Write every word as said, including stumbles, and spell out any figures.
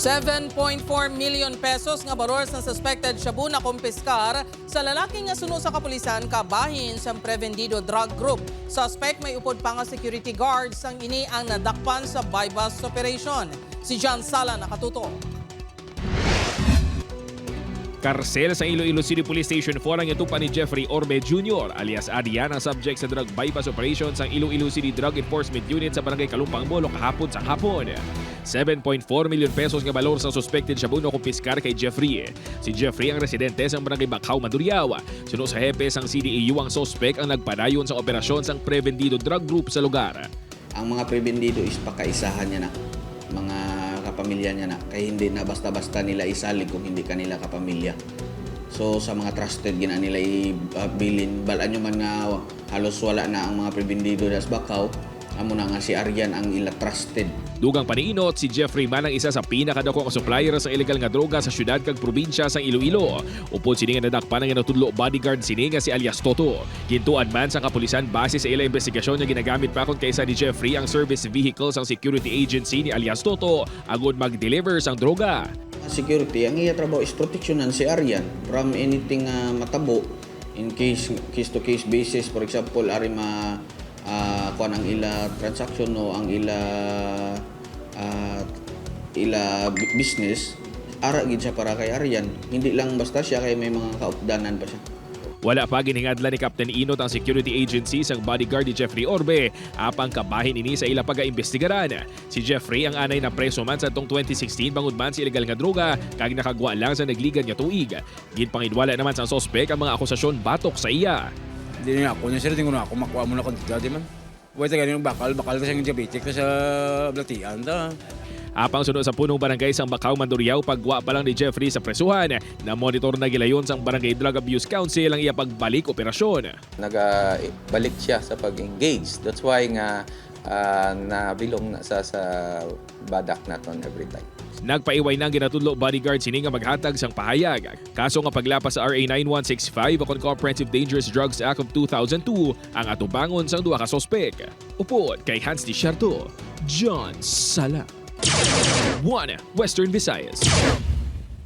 Seven point four million pesos nga balor sang suspected shabu nakumpiskar sa lalaki nga suno sa kapulisan kabahin sang Prevendido Drug Group. Suspect may upod pa nga security guard, sang ini ang nadakpan sa buy-bust operation. Si John Sala nakatuto. Karsel sa Iloilo City Police Station four ang gintupa ni Jeffrey Orbe Junior alias Adyan, ang subject sa drug buy-bust operation sang Iloilo City Drug Enforcement Unit sa Barangay Kalumpang, Molo kahapon sang hapon. Seven point four million pesos nga balor sang suspected shabu nakumpiskar kay Jeffrey. Si Jeffrey ang residente sang Barangay Bacau, Mandurriao. Suno sa hepe sang C D E U, ang suspek ang nagpadayon sa operasyon sang Prevendido Drug Group sa lugar. Ang mga prebendido is pakaisahan niya na, mga kapamilya niya na, kay hindi na basta-basta nila isalig kung hindi kanila kapamilya. So sa mga trusted gina nila ibilin, balaan nyo man nga halos wala na ang mga prebendido das Bacau, amo na nga si Aryan ang ila trusted. Dugang paniinot, si Jeffrey man ang isa sa pinakadako nga supplier sa illegal nga droga sa syudad kag probinsya sang Iloilo. Upod sini nga nadakpan ang ginatudlo bodyguard sini nga si alias Toto. Gintuan man sa kapulisan base sa ila investigasyon nga ginagamit pa kon kaisa ni Jeffrey ang service vehicle sang security agency ni alias Toto agud mag-deliver sang droga. Security, ang iya trabaho is proteksyonan si Aryan from anything nga matabo in case case to case basis. For example, ari ma ah, kuan ang ila transaction, no, ang ila ah, ila bu- business, ara gid siya para kay Aryan. Hindi lang basta siya kay may mga kaupdanan pa siya. Wala pa ginhingadlan ni Captain Inot ang security agency sang bodyguard ni Jeffrey Orbe, apang kabahin ini sa ila pagaimbestigaran. Si Jeffrey ang anay napreso man sa tong twenty sixteen bangod man sa illegal nga droga kag nakagwa lang sa nagligiran nga tuig. Ginpanginwala naman sang suspek ang mga akusasyon batok sa iya. Di na ako na sir, di ko na ako makuha mo na kantidad di man. Way taga yung bakal, bakal kasi yung diabetic na sa Blatian ta. Apang suno sa punong barangay sang Bacau, Mandurriao, pagwa pa lang ni Jeffrey sa presuhan, na monitor na gilayon sang Barangay Drug Abuse Council ang iya pagbalik operasyon. Nagabalik siya sa pag-engage. That's why nga ah, nabilong na sa sa badak naton every time. Nagpaiway na ang ginatudlo bodyguard sini nga maghatag sang pahayag. Kaso nga paglapas sa R A nine one six five o kon Comprehensive Dangerous Drugs Act of two thousand two ang atubangon sang duha ka suspek. Upod kay Hans Desierto, John Sala. One Western Visayas.